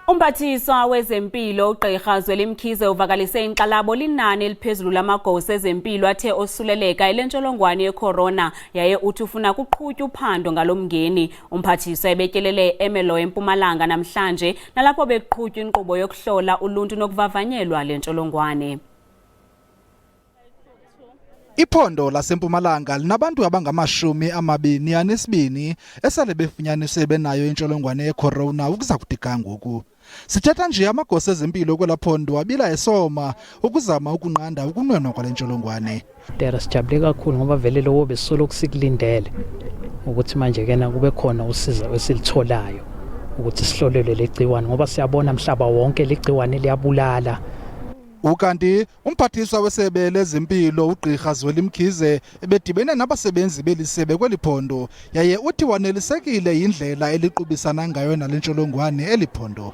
Umphathiswa wezempilo uGqirha Zweli Mkhize uvakalise inkxalabo linani eliphezulu lamagosa ezempilo athe osuleleka ilentsholongwane yecorona, yaye uthi ufuna kuqhutywe uphando ngalo mngeni. Umphathiswa ebetyelele eMelo eMpumalanga namhlanje, nalapho bekuqhutywa inkqubo yokuhlola uluntu nokuvavanyelwa le ntsholongwane. Iphondo laseMpumalanga linabantu abangama-22 esele befunyaniswe benayo intsholongwane yecorona ukuza kuthi ga ngoku. Sithetha nje, amagosa ezempilo kwela phondo abila esoma ukuzama ukunqanda ukunwenwa kwale ntsholongwane. Tera sijabule kakhulu ngoba vele lowo besolokhu sikulindele ukuthi manje kena kube khona usizo esilitholayo ukuthi sihlolelwe legciwane, ngoba siyabona mhlaba wonke ligciwane liyabulala. Ukanti umphathiswa wesebe lezempilo uGqirha Zweli Mkhize ebedibene nabasebenzi beli sebe kweli phondo, yaye uthi wanelisekile yindlela eliqubisana ngayo nale ntsholongwane eli phondo.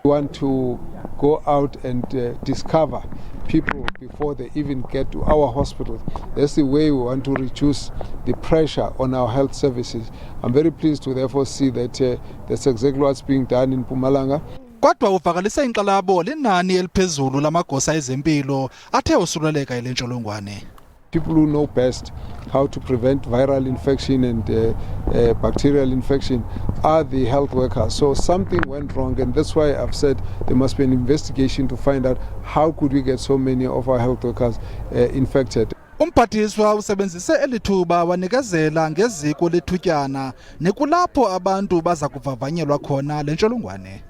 We want to go out and discover people before they even get to our hospitals. That's the way we want to reduce the pressure on our health services. I'm very pleased to therefore see that that's exactly what's being done in Mpumalanga. Kodwa uvakalise inkxalabo linani eliphezulu lamagosa ezempilo athe osuleleka yile ntsholongwane. People who know best how to prevent viral infection and bacterial infection are the health workers. So something went wrong, and that's why I've said there must be an investigation to find out how could we get so many of our health workers infected. Umphathiswa usebenzise eli thuba wanikezela ngeziko lethutyana nekulapho abantu baza kuvavanyelwa khona le ntsholongwane.